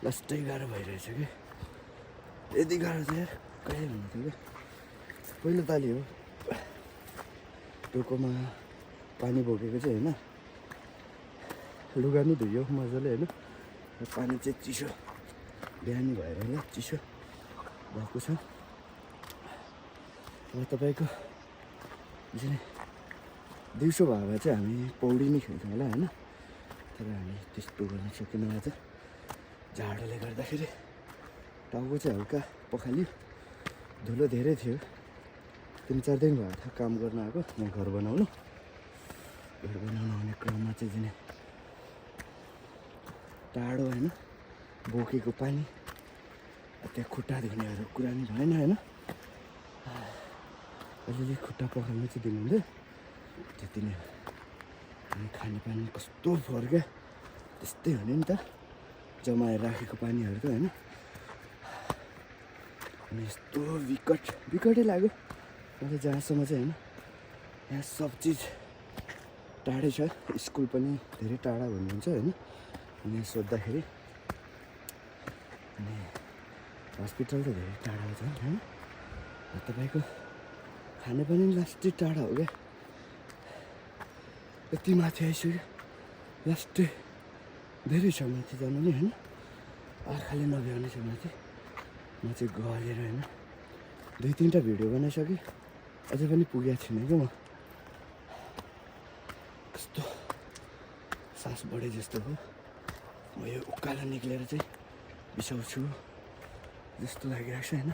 लास्टै गाह्रो भइरहेछ कि यति गाह्रो चाहिँ यार कहिले हुनु थियो कि पहिलो पालि हो टोकोमा पानी बोकेको चाहिँ होइन लुगा नि धुयो मजाले होइन पानी चाहिँ चिसो बिहानी भएर होला चिसो भएको छ अब तपाईँको जुन दिउँसो भयो भने चाहिँ हामी पौडी नै खेल्थ्यौँ होला होइन तर हामी त्यस्तो गर्न सकेनौँ आज जाडोले गर्दाखेरि टाउको चाहिँ हल्का पखाल्यो धुलो धेरै थियो 3-4 दिन भयो थियो काम गर्न आएको यहाँ घर बनाउनु आउने क्रममा चाहिँ जुन टाढो होइन बोकेको पानी त्यहाँ खुट्टा धुनेहरू कुरा नि भएन होइन अलिअलि खुट्टा पखाल्नु चाहिँ दिनुहुन्थ्यो त्यति नै अनि खानेपानी कस्तो फर्क्यो त्यस्तै हो नि त जमाएर राखेको पानीहरू त होइन अनि यस्तो विकटै लाग्यो मलाई जहाँसम्म चाहिँ होइन यहाँ सब चिज टाढै छ स्कुल पनि धेरै टाढा भन्नुहुन्छ होइन अनि यहाँ सोद्धाखेरि अनि हस्पिटल त धेरै टाढा छ होइन तपाईँको खानेपानी लास्टै टाढा हो क्या यति माथि आइसक्यो लास्टै धेरै छ माथि जानु नि होइन आँखाले नभ्याउने छ माथि म चाहिँ गलेर होइन 2-3टा भिडियो बनाइसकेँ अझै पनि पुगेको छैन क्या म कस्तो सास बढे जस्तो हो म यो उकालो निक्लेर चाहिँ बिसाउँछु जस्तो लागिरहेको छ होइन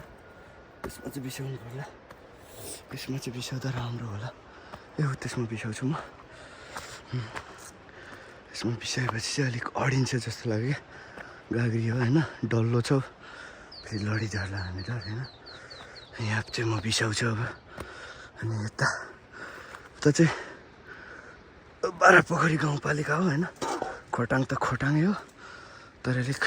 त्यसमा चाहिँ बिसाउनु पर्ला त्यसमा चाहिँ बिसाउँदा राम्रो होला ए हो त्यसमा बिसाउँछु म यसमा बिसाएपछि चाहिँ अलिक अडिन्छ जस्तो लाग्यो क्या गाग्री हो होइन डल्लो छ फेरि लडिझर्ला हामी त होइन यहाँ चाहिँ म बिसाउँछु अब अनि यता चाहिँ बाह्रपोखरी गाउँपालिका हो होइन खोटाङ त खोटाङै हो तर अलिक